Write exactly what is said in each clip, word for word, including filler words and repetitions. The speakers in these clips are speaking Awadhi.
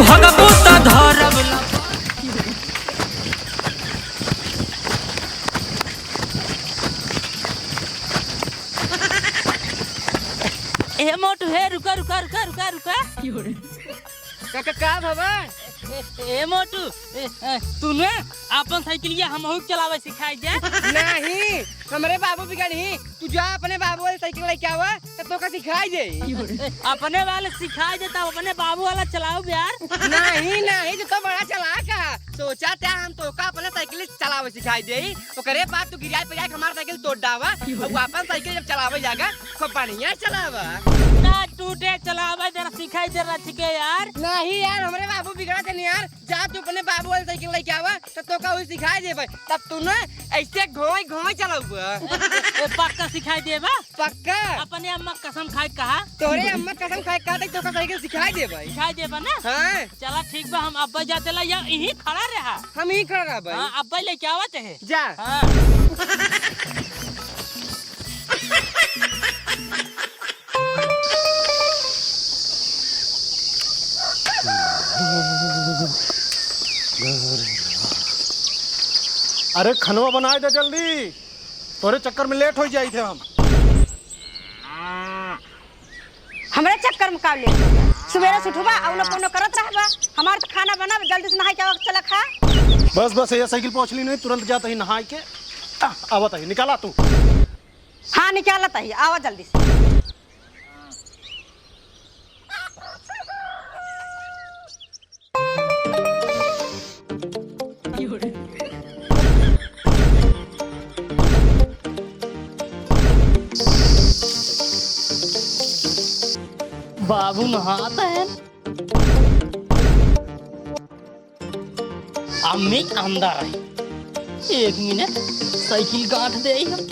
भगबू त धरब ला। ए मोटू, हे रुका, रुका, रुका, रुका, रुका। का, का, का भवा? ए, ए, ए मोटू, ए, ए, तू ने आपन साइकिलिया हमहू के चलावे सिखाई दे। नहीं, हमरे बाबू बिगड़ही। तू जा अपने बाबू वाली साइकिल लेके आवा, तब तोका सिखाई दे। ए, अपने वाले सिखाई दे, तब अपने बाबू वाला चलाओ यार। नहीं, नहीं, तू तो बड़ा चालाक है। सोचा था हम तोका अपने साइकिल चलावे सिखाई दे, ओकरे बाद तू गिराए पे जाके हमार साइकिल तोड़ डावा। अब अपन साइकिल जब चलावे जागा, खूब बढ़िया चलावा। ना टूटे, चलावे जरा सिखाई दे रच के यार। नहीं यार, हमरे बाबू बिगड़ा थे नहीं यार। जा तू अपने बाबू वाली साइकिल लेके आवा, तब तोका वही सिखाई देबे। तब तू ना ऐसे घोई घोई चलाउबा। ए, ए, पक्का सिखाई देबा? पक्का। अपने अम्मा कसम खाए कहा। तोरे अम्मा कसम खाए कहा, तब तोका साइकिल सिखाई देबे। सिखाई देबा ना? हाँ। चला ठीक बा, हम अब्बा जाते ला, या यहीं खड़ा रहा। हम यहीं खड़ा रहा भाई। हाँ, अब्बा लेके आवत है। जा। हाँ। अरे खनवा बनाए दे जल्दी, तोरे चक्कर में लेट हो जाई थे हम। हमरे चक्कर में का लेट होगा? सुबेरे से उठबा, औनो पौनो करत रहबा। हमार तो खाना बना, जल्दी से नहाई के आवा, चला खा। बस, बस, ये साइकिल पहुँच ली नहीं, तुरंत जाता ही नहाई के। आ, आवत ही, निकाला तू। हाँ, निकालत ही, आवा जल्दी से। बाबू नहात हैं। अम्मी अंदर आई। एक मिनट, साइकिल गांठ दे आई हम।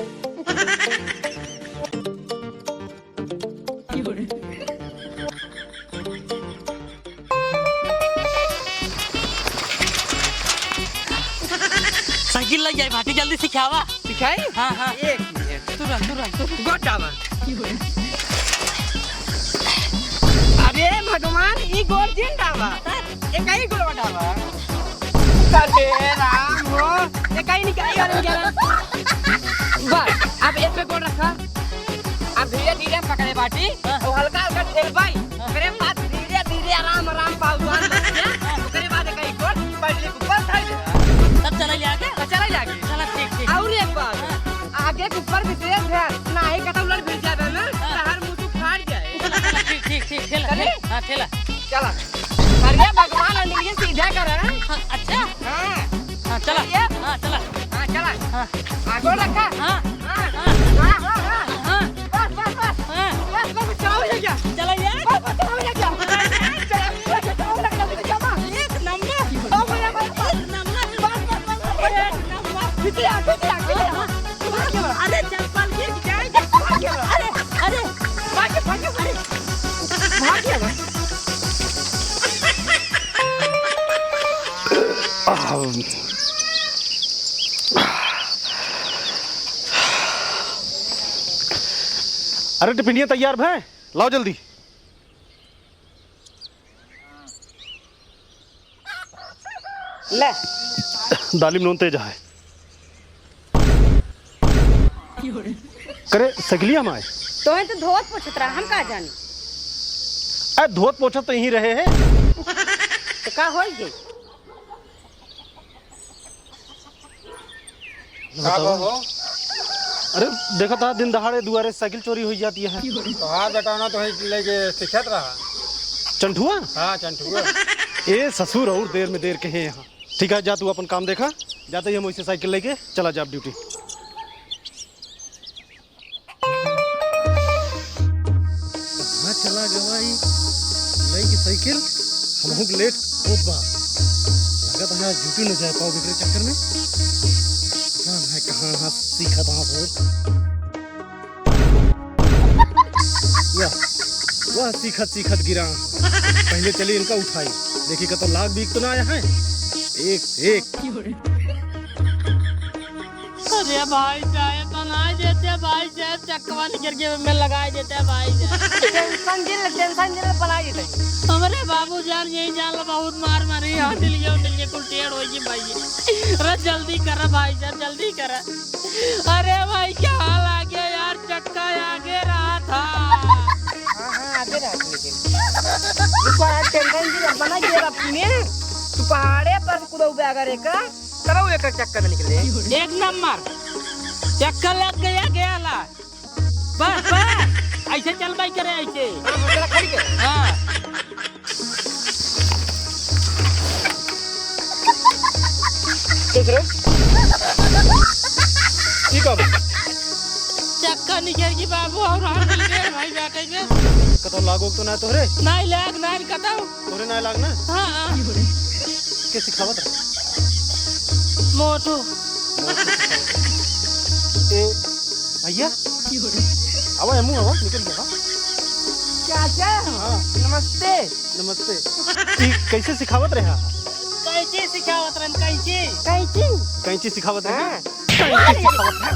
साइकिल लग जाए भाटी, जल्दी सिखावा। सिखाई? हाँ, हाँ। एक मिनट। तुरंत, तुरंत, तुरंत। गोड़ डावा। अरे भगवान, ई गोड़ जिन डावा। एक ही गोड़ डावा। अरे राम हो, एक ही निकाल, एक ही निकाल। बस, अब एक पे गोड़ रखा। अब धीरे धीरे पकड़े बाटी, हाँ। और हल्का हल्का ठेलबाई। हाँ। ओकरे बाद धीरे धीरे आराम आराम पाउडुआन बन के, ओकरे बाद एक ही गोड़ पैडली के ऊपर धर दे। तब चला जाके? तो चला जाके। चला, ठीक, ठीक। और एक बात, हाँ। आगे के ऊपर विशेष ध्यान, नाही कतौ लड़ भिड़ जाबे ना, हाँ। तो हर मुंह तू फाड़ जाए। चला, चला, ठीक, ठीक, ठीक, ठेला, चले? ठेला, हाँ, ठेला। चला। अरे भगवान, अंडलिया सीधा कर, हाँ? हाँ, अच्छा। हाँ। हाँ, चला। चलिए। हाँ, चला। हाँ, चला। हाँ। आगो रखा। हाँ। हाँ। हाँ। हाँ, हाँ, हाँ। हाँ। बस, बस, बस। हाँ। बस, बस, चलाओ ये क्या? चला ये। बस, बस, चलाओ ये क्या? चला, चला, चला, चला, चला, चला। एक नंबर। ओ, भैया, बस, बस। एक नंबर। बस, बस, बस, बस, बस। एक नंबर। पीछे आ, पीछे आ, पीछे आ। अरे, चप्पल गिर जाए। अरे, अरे। भाग, भाग, अरे। भाग गया बस। अरे टिफिनिया तैयार भै, लाओ जल्दी। ले। दालिम नून तेज है। करे सगलिया माय। तोहे तो धोत पोछत रहा, हम का जानी। अरे धोत पोछत तो यहीं रहे हैं। तो का होई गई? का बताओ। बा हो? अरे, देखत हा, दिन दहाड़े दुआरे साइकिल चोरी होइ जाती है। तो हाँ बेटा, ना तो वहीं लेके सिखत रहा। चंठुआ? हाँ, चंठुआ। ए ससुर, और देर में देर कहे यहाँ। ठीक है, जा तू अपन काम देखा, जाते ही हम वैसे साइकिल लेके चला जाब ड्यूटी। कहाँ चला गवा ई लई के साइकिल? हमहू के लेट होत बा। लागत है आज ड्यूटी न जाए पाओ एकरे चक्कर में। पता ना कहाँ, हाँ, सीखत हाँ हो। वाह, वाह, सीखत, सीखत गिरा। पहले चली इनका उठाई। देखी कतो लाग बीक तो ना आया है। एक, एक। अरे भाई, चाय बनाए देते भाई साहब, चक्कवा निकल के में लगाए देते भाई साहब। टेंशन जिन, टेंशन जिन बनाई देते। हमरे बाबू जान यही जान लो, बहुत मार मारी, handle ये उंडल ये कुल टेढ़ होई भाई। अरे जल्दी करा भाई साहब, जल्दी करा। अरे भाई, क्या हाल आ गया यार, चक्का आगे रहा था। हाँ, हाँ, आगे रहा था, लेकिन। रुको, आज टेंशन जिन बना के रखी ने। तू पहाड़े पर कुदऊ बे अगर एक, तब वो एक चक्का में निकले। एक नंबर। चक्का लग गया, गया ला। बस, बस। ऐसे चल भाई करे, ऐसे। हाँ, हाँ, चला, खड़ी कर। हाँ। कैसे रे? ठीक है। चक्का निकल गई बाबू, और हम मिल गए भाई बैठे के। कतो लागो तो ना तोहरे? नहीं लाग, नहीं कतो। तोहरे ना लाग ना? हाँ, हाँ। के सिखावत रहे? मोटू। ए, भैया? आवा, एमू आवा, निकल गया, हाँ। चाचा, हाँ। नमस्ते। नमस्ते। ई कैसे सिखावत रहे हा? कैंची सिखावत रहन, कैंची। कैंची? कैंची सिखावत रहे? हाँ। कैंची सिखावत रहे?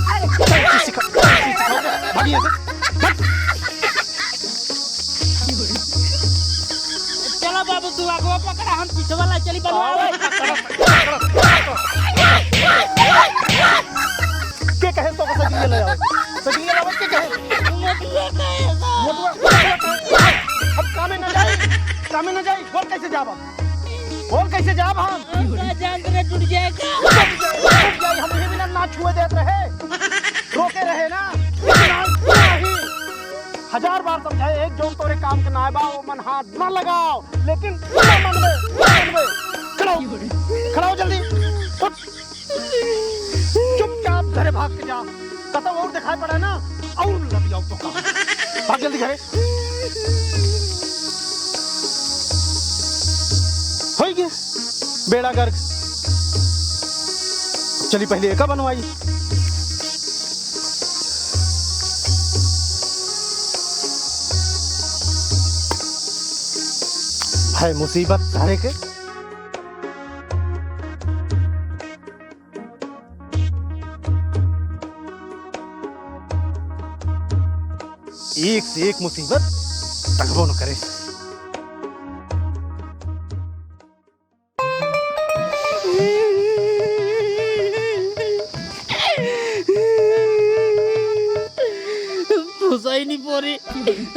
कैंची सिखा-, कैंची सिखावत रहे? भागिए से। भाग। चलो बाबू, तू आगवा पकड़ा, हम पीछे वाला चली बनवावे। के कहे तो साइकिल ले आवे? साइकिल ले आवे के कहे? मोटुआ कहे तो। मोटुआ, मोटुआ कहे। अब कामे ना जाई, कामे ना जाई, बोल कैसे जाब हम? बोल कैसे जाब हम? हमका जान रहे टूट जाएगा। टूट जाए, टूट जाए, हम ये बिना ना छुए देत रहे, रोके रहे ना, लेकिन आज नहीं। हजार बार समझाए, एक जौन तोरे काम के नाय बा, वो मन हाथ ना लगाओ, लेकिन ना मन में, ना मन में। खड़ा हो, खड़ा हो जल्दी, उठ। चुपचाप घरे भाग के जा, कतौ और दिखाई पड़ा ना, और लबियाओ तो का। भाग जल्दी घरे। होई गया बेड़ा गर्क। चली पहले एका बनवाई। है मुसीबत सारे के। एक से एक मुसीबत, तकबो न करे। फुसैनी पोरी,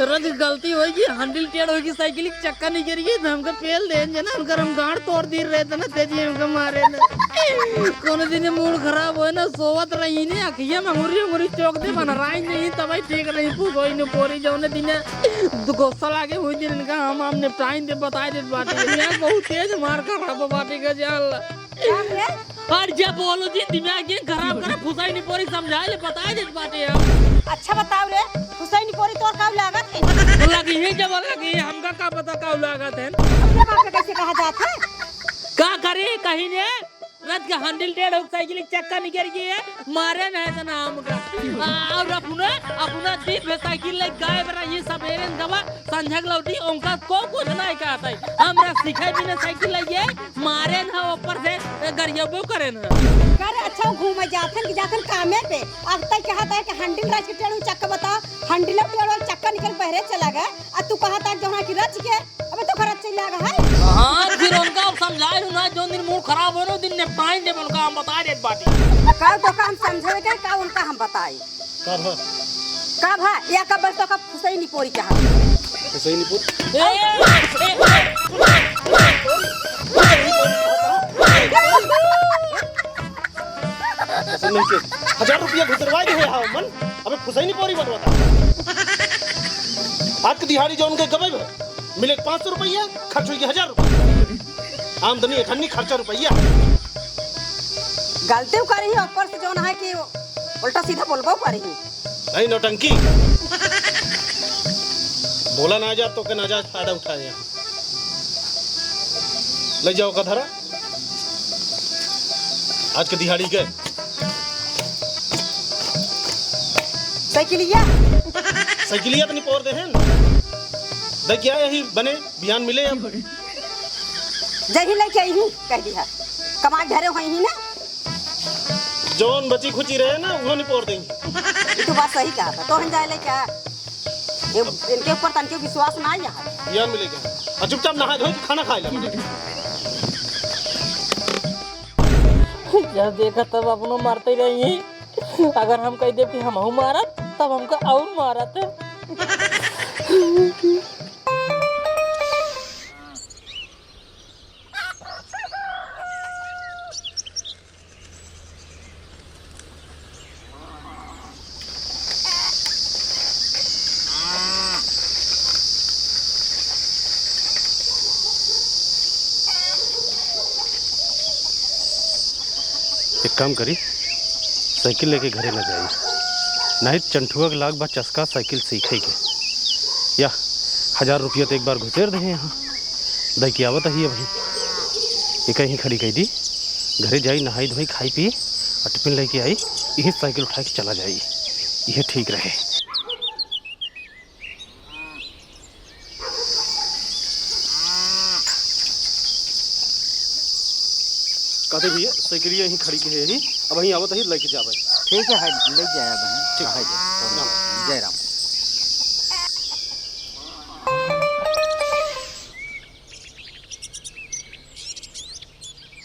रज गलती होई कि handle टेढ़ होई कि साइकिल के चक्का निकरी गई, तो हमका पेल देन जना, उनकर हम गांड तोड़ दी रहे थे ना, तेजी हमका मारे ना। कोनो दिन मूड खराब होए ना, सोवत रही ने, अखिया में अंगुरी, अंगुरी चौक दे, बनराई नहीं, तब ही ठीक रही, फुसैनी पोरी, जौने दिन गुस्सा लागे, हुई दिन इनका हम, हम निपटाइन दे, बताई देत बाटी। दिमाग बहुत तेज मार खराब बाटी का, जान ला। का रे? और जे बोलो जी, दिमाग ये खराब करे, फुसैनी पोरी समझाए ले, बताए देत बाटे हम। अच्छा बताओ रे, फुसैनी पोरी तोर का लागत है? तो लगी है, जब लगी है, हमका का पता का लागत है? अपने बाप के कैसे कहा जात है? का करे, कहीं ने रथ के handle टेढ़ हो, साइकिल के चक्का निकल गई है, मारे ना है तना हमका। आ, और अपने, अपना दिन भर साइकिल ले गायब रही, सवेरे न गवा, संझक लौटी, उनका को कुछ नहीं कहता है। हमरा सिखाई बिना साइकिल लइए, मारे न ऊपर से गरियबो करे न। करे अच्छा घूमे जाथन कि जाथन कामे पे। अब तय कहत है कि handle राज के टेढ़ू चक्का बताओ, handle टेढ़ू चक्का निकल बहरे चला गए। आ तू कहत है जौना कि रच के, अबे तो खराब चल जाएगा है। हाँ, फिर उनका अब समझाए हूँ ना, जो दिन मूड खराब हो ना, दिन निपटाई देब उनका, हम बता देत बाटी। का तो का हम समझावे के, का उनका हम बताई? का भा? का भा? या का बस तो का फुसैनी पोरी चाहा। फुसैनी पोरी? ए, ए, फुसैनी के हजार रुपया घुसरवाए दे है, हाँ, मन? अबे फुसैनी पोरी बनवाता। आज के दिहाड़ी जो उनके गबे भा। मिले पाँच सौ रुपया, खर्च हुई हजार रुपया। आमदनी अठन्नी, खर्चा रुपया। गलती करी ही, ऊपर से जौन है कि उल्टा सीधा बोलबो करी ही। नहीं, नौटंकी। बोला ना जा तो के नाजायज फायदा उठाए यहाँ। ले जाओ का धरा। आज के दिहाड़ी के। साइकिलिया। साइकिलिया तो निपोर दे हैं। देख क्या यही बने, बिहान मिले अब। जही लेके आई हूँ, कह दिया। कमाई धरे हुई ही ना। जौन बची खुची रहे ना, वो निपोर देंगे। ई तो बात सही कहा था, तो हम जाए ले क्या? ये, इनके ऊपर तनके विश्वास ना यहाँ। ज्ञान मिले क्या? और चुपचाप नहा धो के खाना खाए ले। जब देखा तब अपनो मारते रही। अगर हम कह दे कि हमहू मारत, तब हमका और मारत। एक काम करी, साइकिल लेके घरे न जाई, नहीं चंठुआ के लाग बा चस्का साइकिल सीखे के। या, हजार रुपया तो एक बार घुसेर दे यहाँ, दई के आवत ही अभी। ये कहीं खड़ी कह दी, घरे जाई, नहाई धोई, खाई पी, और टिफिन लेके आई, यही साइकिल उठा के चला जाई, यह ठीक रहे। कहते भैया, साइकिलिया यहीं खड़ी के है, यही अब वहीं आवत ही, लेके जावे। ठीक है, ले जाए अब, हैं? ठीक। कहा जाए? हाँ। जय राम।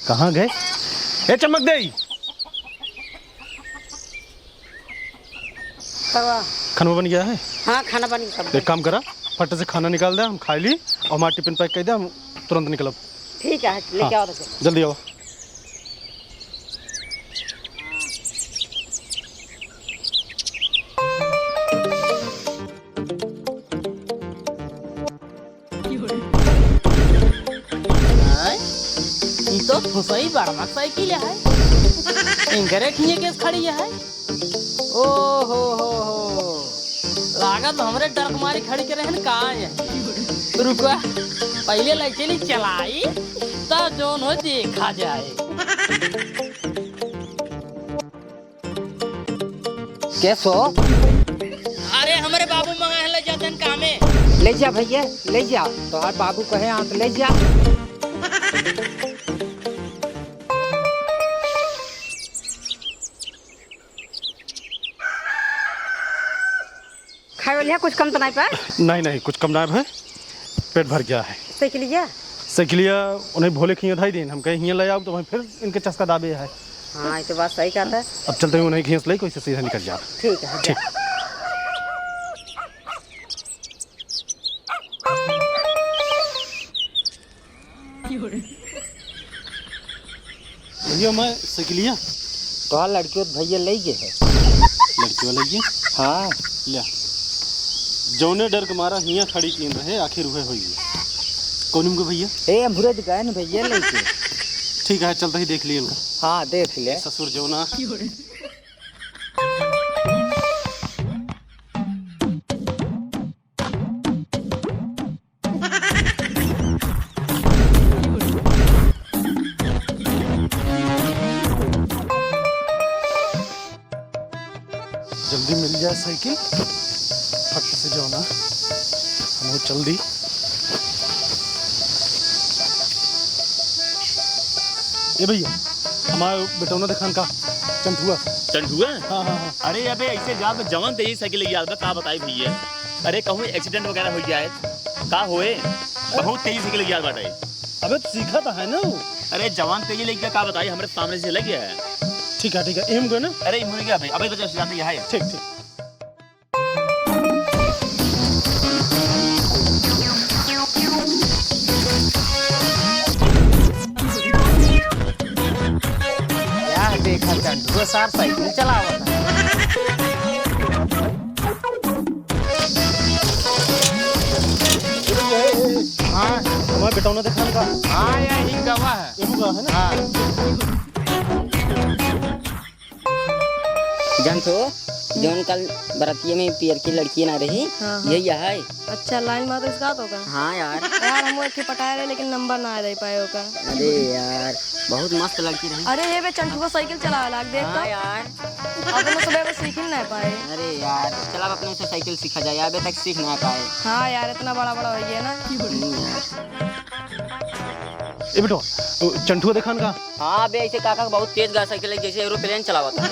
कहाँ गए? ए चमक दे। तवा। खाना बन गया है? हाँ, खाना बन गया। एक काम करा, फट से खाना निकाल दे, हम खाई ली और हमारा टिफिन पैक कर दे, हम तुरंत निकलब। ठीक है, लेके हाँ, आओ तो। जल्दी आओ। आय, ई तो फुसई बड़वा साइकिल है। इनकरे खिए के खड़ी है। ओ हो हो हो। लागत हमरे डर के मारे खड़ी करे हैं का है। रुका, पहले ले चली चलाई, तब जौन हो देखा जाए। कैसो? अरे, हमरे बाबू मंगा है, ले जाते हैं कामे। ले जा भैया, ले जा। तोहार बाबू कहे हाँ तो ले जा। खाए वाली है, कुछ कम तो नहीं पाए? नहीं, नहीं, कुछ कम ना है भाई, पेट भर गया है। साइकिलिया? साइकिलिया उन्हें भोले खिया धाई दिन, हम कहे हियाँ ले आओ तो वहीं फिर इनके चस्का दाबे है। हाँ, ये तो बात सही कहा था। अब चलते हैं उन्हें खींच ले, कोई से सीधा निकल जा। ठीक है, ठीक। भैया, मैं साइकिलिया। तोहार लड़कियों तो भैया ले गए है। लड़कियों ले गए? हाँ। ले। जौने डर के मारा हियाँ खड़ी कीन रहे, आखिर उहे होई गई। कौन इनके भैया? ए, अमरूद गए न भैया लेके। ठीक है, चलता ही देख लिए इनका। हाँ, देख ले। ससुर जौना। जल्दी मिल जाए साइकिल, फट से जाओ ना, हम चल दी। ए भैया, हमारे बेटौना दिखान का चंठुआ। चंठुआ? हाँ, हाँ, हाँ। अरे अबे, ऐसे जात में जवन तेजी साइकिल लेके जात बा, का बताई भैया। अरे कहूँ accident वगैरह हो जाए, का होए? बहुत तेजी साइकिल लेके जात बाटे। अबे तो सीखा तो है ना वो। अरे जवान तेजी लेके का बताई, हमरे सामने से लग गया है। ठीक है, ठीक है, एम गए ना? अरे एम गया भाई, अबे बजा से जाते यहाँ है। ठीक, ठीक। यार देखा चंदुआ सार साइकिल चलावत है। हाँ, हमारे बेटौना दिखान का। हाँ, यही गवा है। एहू गवा है ना? हाँ। जानतो, जौन कल बरतिया में पियर की लड़की ना रही, हाँ, हाँ। यही है। अच्छा, लाइन मार तो इसका तो का? हाँ यार। यार, हम वो एक ठे पटाए रहे, लेकिन नंबर ना दे पाए ओका। अरे यार, बहुत मस्त लड़की रही। अरे, ये बे चंठुआ साइकिल चलावे लाग, देख हाँ तो। यार। अपने सुबह को सीख ही ना पाए। अरे यार, चला अब अपने से साइकिल सीखा जाए, अबे तक सीख ना पाए। हाँ यार, इतना बड़ा बड़ा हो गया ना। हम्म यार। ए बेटो, चंठुआ देखान का? हाँ बे, ऐसे काका बहुत तेज गा साइकिल है, जैसे एरोप्लेन चलावत है।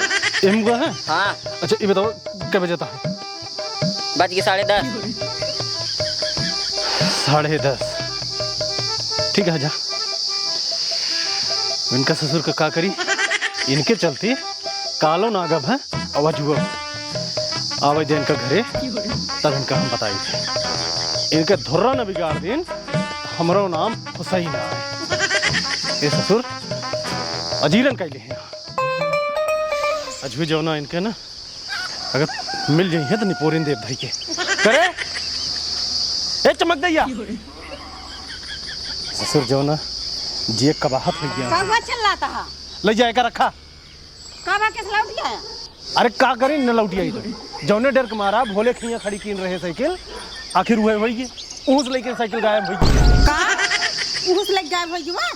एम हुआ है? हाँ। अच्छा, ये बताओ, कै बजे तक है? बज गए साढ़े दस। साढ़े दस। ठीक है, जा। इनका ससुर का का करी? इनके चलती कालो नागब है, आवाज हुआ। आवे दे इनका घरे, तब इनका हम बताई। इनके धुर्रा न बिगाड़ दिन, हमरो नाम हुसैन आए। ए ससुर, अजीरन कैले हैं। अजवे जौना इनके ना, अगर मिल जाई है तो निपोरिन देव भाई के। करे? ए चमक दैया। ससुर जौना, जिए कबाहत हो गया। का हुआ चिल्लाता है? ले जाए का रखा। का बा, कैसे लौट गया? अरे का करी, न लौट आई तो। जौने डर के मारा भोले खिया खड़ी कीन रहे साइकिल, आखिर वह होई गई। उस लेके साइकिल गायब होई गई। का? उस लेके गायब होई गई बा?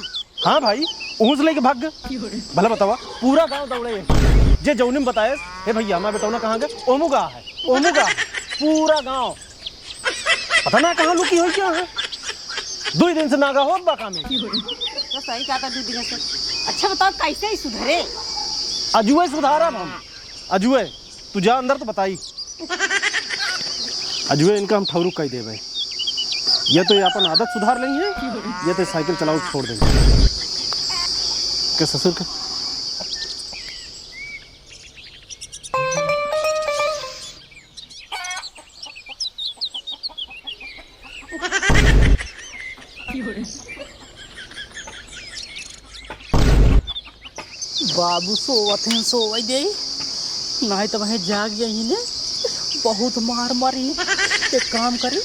हाँ भाई, उहुस लेके भाग गए। भला बतावा, पूरा गांव दौड़े। जे जौनी में बताए, "हे भैया, हमार बेटौना कहाँ गए?" "ओमू गा है, ओमू गा है।" पूरा गांव। पता ना कहाँ लुकी होई क्या है। दुई दिन से नागा होत बा कामे। तो सही कहा था दुई दिन से। अच्छा बताओ, कैसे ही सुधरे? अजुए सुधारब हम। अजुए, तू जा अंदर तो बताई। अजुए इनका हम ठौरुक कई देबे। ये तो ये अपन आदत सुधार लेंगे, ये तो साइकिल चलाओ छोड़ देंगे। के ससुर के? बाबू सोवत हैं, सोवै दे, नाहीं तो वहीं जाग जाई ने, बहुत मार मारी। एक काम करी,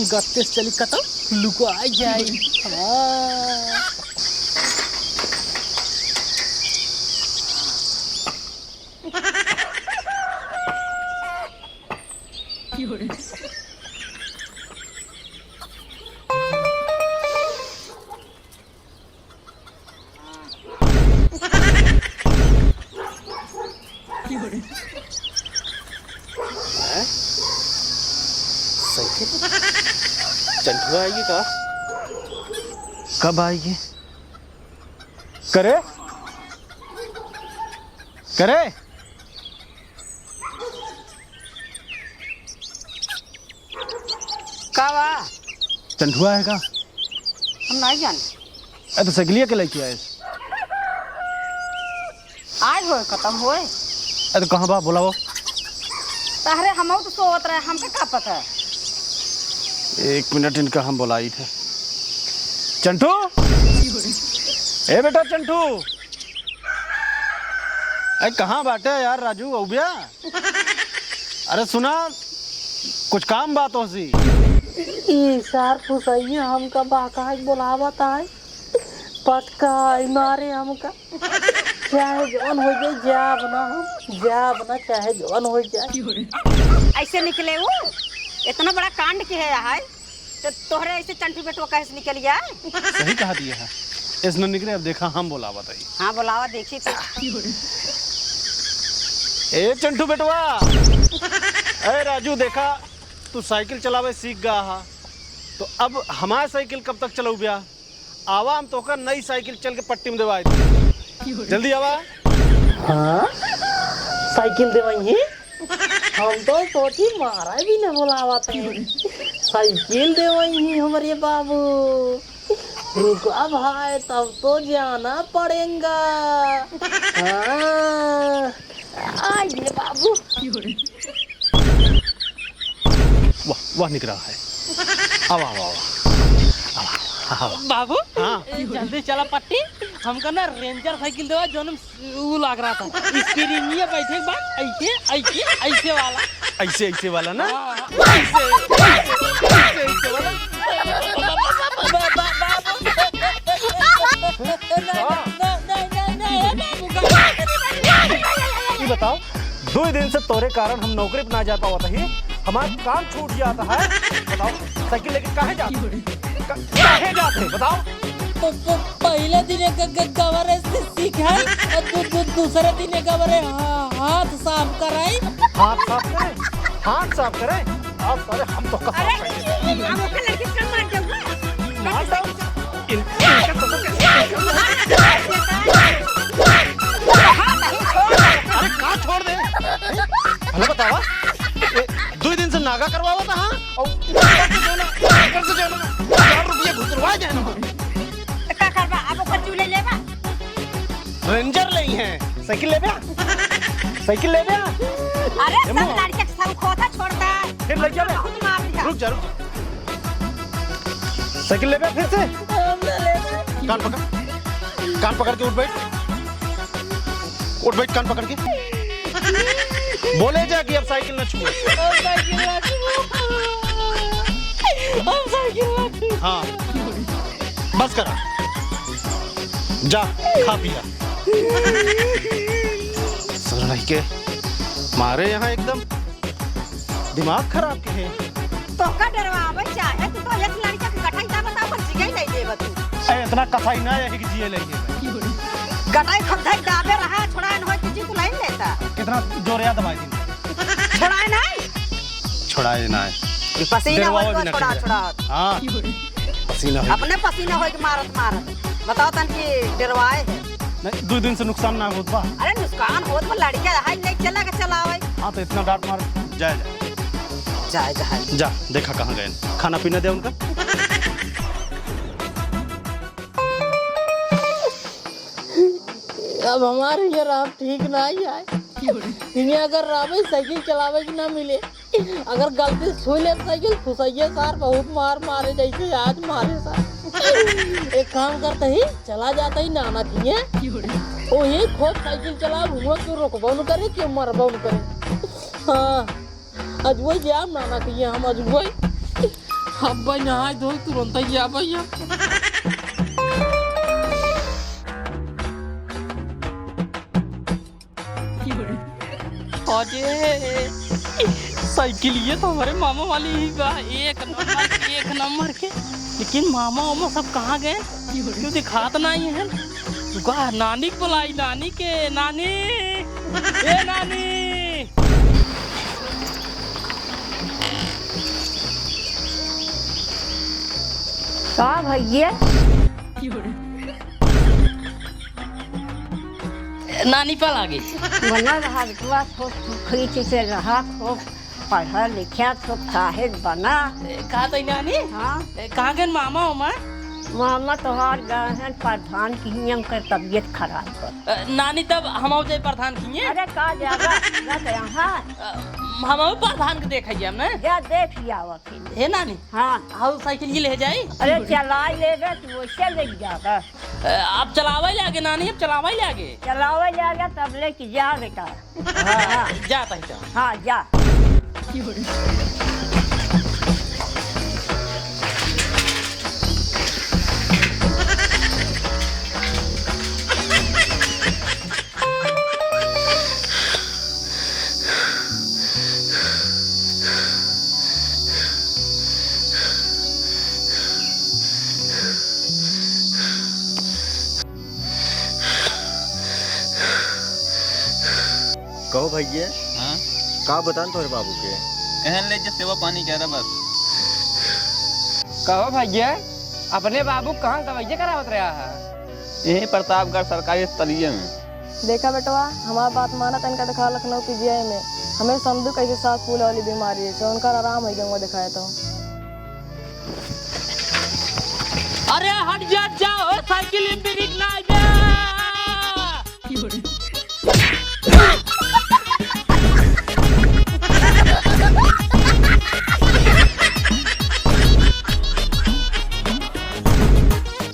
गत्ते से चली कतौ लुकाई जाई। हाँ। हैं? साइकिल? चंठुआ आएगी का? कब आएगी? करे? करे? का बा? चंठुआ है का? हम नाहीं जाने। अरे तो सगलिया के लेके आए। आज होए, खत्म होए। अरे तो कहाँ बा, बुलाओ। तहरे हमहू तो सोवत रहे, हमका का पता? एक मिनट, इनका हम बुलाई थे। चंठू, ए बेटा चंठू, अरे कहाँ बाटे यार राजू, अउबिया? अरे सुना, कुछ काम बा तोहसी। ई सार फुसैया हमका बहकाइ के बोलावत आए। पटकाइ मारे हमका। चाहे जवन होइ जाए, जाब ना हम, जाब ना, चाहे जवन होइ जाए। ऐसे निकले उ? इतना बड़ा कांड किहे है। तो तोहरे ऐसे चंठू बेटवा कहे से निकल गया? सही कहा दिया है। ऐसे न निकले, अब देखा हम बोलावा तई। हाँ, बोलावा देखी तो। ए चंठू बेटवा, ए राजू, देखा तू साइकिल चलावे सीख गया हा, तो अब हमार साइकिल कब तक चलउब्या? आवा, हम तोहका नई साइकिल चल के पट्टी में देवाई दी। जल्दी आवा। हाँ? साइकिल देवाई है? हम तो सोची मारा भी न बोलावा थे। साइकिल देवाई है हमरे बाबू। रुका भाई, तब तो जाना पड़ेगा। हाँ। आइए बाबू। वाह, वाह, निकरा है। आवा, आवा, आवा। आवा, आवा। बाबू, हाँ। ए, जल्दी चला पट्टी, हमका ना रेंजर साइकिल देवा, जौन उ लाग रहा था। स्टीयरिंग में बैठे के बाद ऐसे, ऐसे, ऐसे वाला। ऐसे, ऐसे वाला ना? हाँ, हाँ। ऐसे, ऐसे, ऐसे, ऐसे वाला। बा-, बा-, बा-, बा-, बाबू। हाँ। ना, ना, ना, ना, ना, ए बाबू, ये बताओ, दो दिन से तोरे कारण हम नौकरी पे ना जा पावत ही, हमार काम छूट जाता है। बताओ, साइकिल लेके काहे जाते? क-, काहे जाते? बताओ। प-, प-, पहले दिन एक ग-, गवरे से सीखाई, और दू-, दू-, दूसरे दिन एक गवरे हा-, हाथ साफ कराई। हाथ साफ करे? हाथ साफ करे? आज साले हम तो का साफ करेंगे। अब ओके लड़की कम मार जाऊंगा। मार दो। इन-, इनके तो, अरे, कहाँ छोड़? साइकिल लेबे? साइकिल लेबे? अरे, ए, सब मुआ। लड़के के शौक होता, छोड़ दे। फिर लड़के में? बहुत मार दिया। रुक जा, रुक जा। साइकिल लेबे फिर से? हम ना लेबे। कान पकड़, कान पकड़ के उठ बैठ, उठ बैठ, कान पकड़ के। बोले जा कि अब साइकिल ना छुए। हम साइकिल ना छुए। हम साइकिल ना छुए। हाँ, बस करा, जा खा पिया। सर नहीं के मारे यहाँ एकदम दिमाग खराब के है। तोहका डरवावे चाहे, तू तो एक लड़का के गठाई दाबत, अपन जिगई नहीं देबत तू। ए, इतना कसाई ना है कि जिए लेंगे। गठाई खमधाई दाबे रहा, छोड़ाए न होई कि जी तू लाइन लेता। कितना जोर याद भाई दिन। छोड़ाए नहीं? छोड़ाए ना है। पसीना डरवावे होई भी ना छोड़ा, करे। छोड़ा। हाँ। पसीना होई। अपने पसीना होई के मारत, मारत। बताओ तन कि डरवाए है। नहीं, दो दिन से नुकसान ना होत बा। अरे नुकसान होत बा, लड़के है, ले चला के चलावे। हाँ, तो इतना डांट मार, जाए, जाए। जाए, जाए। जा, देखा कहाँ गए। खाना पीना दे उनका। अब हमारे ये राम ठीक ना ही आए। इन्हें अगर रावे साइकिल चलावे की ना मिले, अगर गलती से छू ले साइकिल, फुसैये सार बहुत मार मारे जैसे आज मारे सार। एक काम करते ही, चला जाता ही नाना किए। वही खूब साइकिल चला, हुआ क्यों रोकबो न करे, क्यों मरबो न करे। हाँ, आज वही जाम नाना किए हम आज वही। अब भाई नहाए धोए तुरंत ही जा भैया। अरे, साइकिलिया तो हमरे मामा वाली ही बा, एक नंबर, एक नंबर के। लेकिन मामा वामा सब कहाँ गए? क्यों दिखात नाहीं है? रुका, नानी के बुलाई, नानी के, नानी, ए नानी। का भैया? नानी पा लागे। बना रहा बेटवा, खूब सुखी से रहा, खूब पढ़ा लिखा, खूब साहेब बना। ए, का तई नानी? हाँ। ए, कहाँ गए मामा उमा? मामा तोहार गए हैं प्रधान की, उनकर तबीयत खराब बा। ए, नानी तब हम जाए प्रधान की। अरे का जाबा, जा तो यहाँ। ए, हम प्रधान के देख आइए हमने। जा देख आवा फिर। हे नानी। हाँ। हाउ साइकिल ये ले जाई? अरे चलाई लेबे, तू वैसे ले जाबा। ए, अब चलावे लागे नानी, अब चलावे लागे। चलावे लागे, तब लेके जा बेटा। हाँ, हाँ। जा तही तो। हाँ, जा। कहो भैया। हाँ? का बतान तोहरे बाबू के? कहन ले जे सेवा पानी करा बस। कहो भैया, अपने बाबू कहाँ दवाइया करावत रहा है? यही प्रतापगढ़ सरकारी अस्पतालिया में। देखा बेटवा, हमार बात माना, तनका दिखा लखनऊ पीजीआई में। हमें समझू कैसे सांस फूले वाली बीमारी है, तो उनका आराम हो गया, वो दिखाए तो। अरे हट जा, जा, ओ साइकिल में ब्रेक ना आइबे।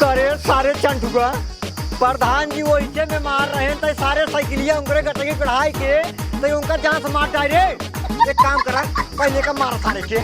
अरे सारे चंटुआ, प्रधान जी वैसे में मार रहे हैं, तो सारे साइकिलिया उनकरे गटकी कढ़ाई के, तो उनका जान से मार डाले रे। एक काम करा, पहले का मार सारे के।